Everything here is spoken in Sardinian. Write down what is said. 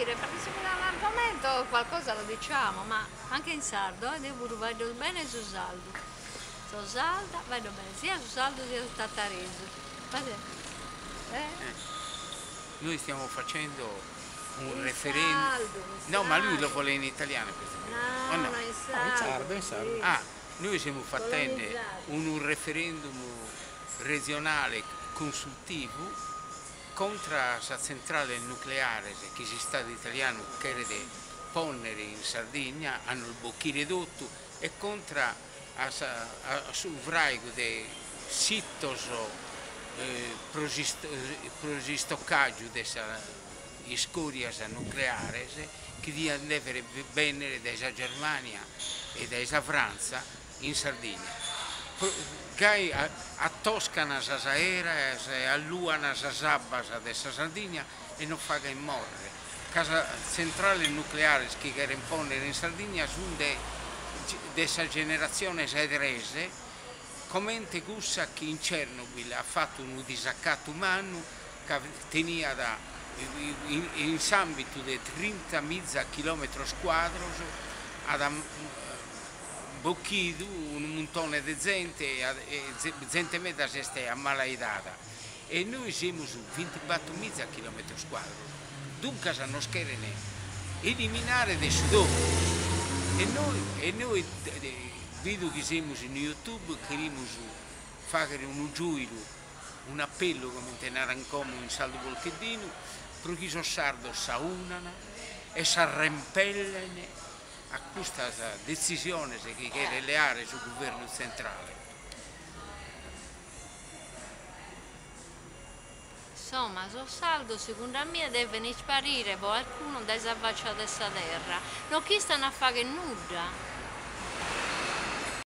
dire, perché se mi dà l'argomento qualcosa lo diciamo, ma anche in sardo, eh, deo puru faeddo bene su sardu, so sarda, faeddo bene sia su sardu sia su tataresu, ma se eh. Noi stiamo facendo un referendum. No, ma lui lo vuole in italiano questo. No, no, in sardo. In sardo, in sardo. Ah, noi stiamo facendo un referendum regionale consultivu contra sa tzentrale nucleare chi s'Istadu italianu cheret pònnere in Sardigna a nos bochire totu e contra a sa a su fràigu de sitos pro pro s'istocàgiu de sas iscòrias nucleares chi diant dèvere bènnere dae sa Germània e dae sa Frantza in Sardigna. Gai atoscan sas aeras e alluan sas abbas de sa Sardigna e nos faghen mòrrere, ca sas tzentrales nucleares chi cheren pònnere in Sardigna sun de de sa generatzione tres, comente cussa chi in Chernobyl at fatu unu disacatu mannu ca teniat in s'àmbitu de trintamiza chilòmetros cuadros at bochidu unu muntone de zente e zente meda s'est ammalaidada e nois semus vintibattomiza chilometros cuadros, duncas nos cheren eliminare de su totu e nois e nois bidu chi semus in youtube cherimus faghere unu giuilu, un'apellu comente naran como in sardu polcheddinu, pro chi sos sardos s'aunan e s'arrempellen a custas detzisiones chi cheret leare su guvernu tzentrale. Insomma, sos sardos segundu a mie deven isparire po alcunu dae sa faccia de sa terra, no ch'istan a fagher nudda.